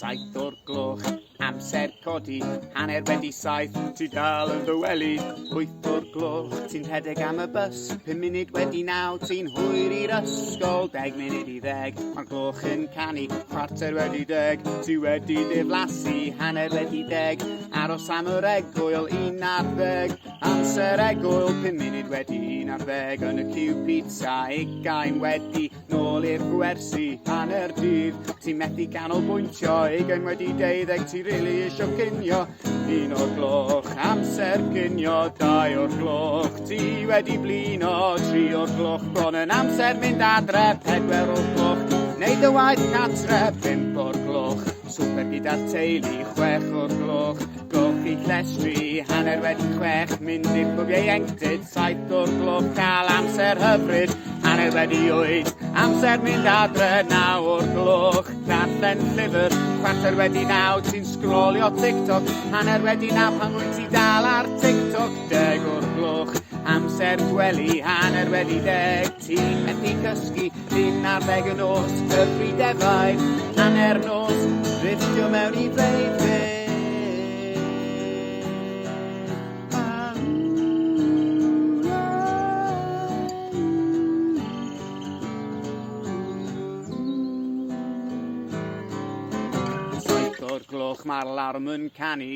7 o'r gloch, amser codi, 7:30, ti dal yn dy wely. 8 o'r gloch, ti'n rhedeg am y bws, 9:05, ti'n hwyr i'r ysgol, 9:50, mae'r gloch yn canu, 10:15, ti wedi diflasu, 10:30, aros am yr egwyl, 11, amser egwyl, 11:05, yn y ciw pizza, 20 wedi, Nôl i'r gwersi, hanner dydd, ti'n methu canolbwyntio, 12:20, ti rili isio cinio, 1 o'r gloch, amser cinio, 2 o'r gloch, ti wedi blino, 3 o'r gloch, bron yn amser mynd adre, 4 o'r gloch, neud dy waith catre, 5 o'r gloch, swper gyda'r teulu, 6 o'r gloch, golchi llestri, 6:30, mynd i'r clwb ieuenctid, 7 o'r gloch, cael amser hyfryd, 8:30, amser mynd adre, 9 o'r gloch, darllen llyfr, 9:15, ti'n sgrolio TikTok, 9:30 pan wyt ti dal ar TikTok, 10 o'r gloch, amser gwely, 10:30, ti'n methu cysgu, 11 y nos, cyfri defaid, hanner nos, drifftio mewn i freuddwyd. Ah, ooh, ah, ooh. 7 o'r gloch mae'r larwm yn canu.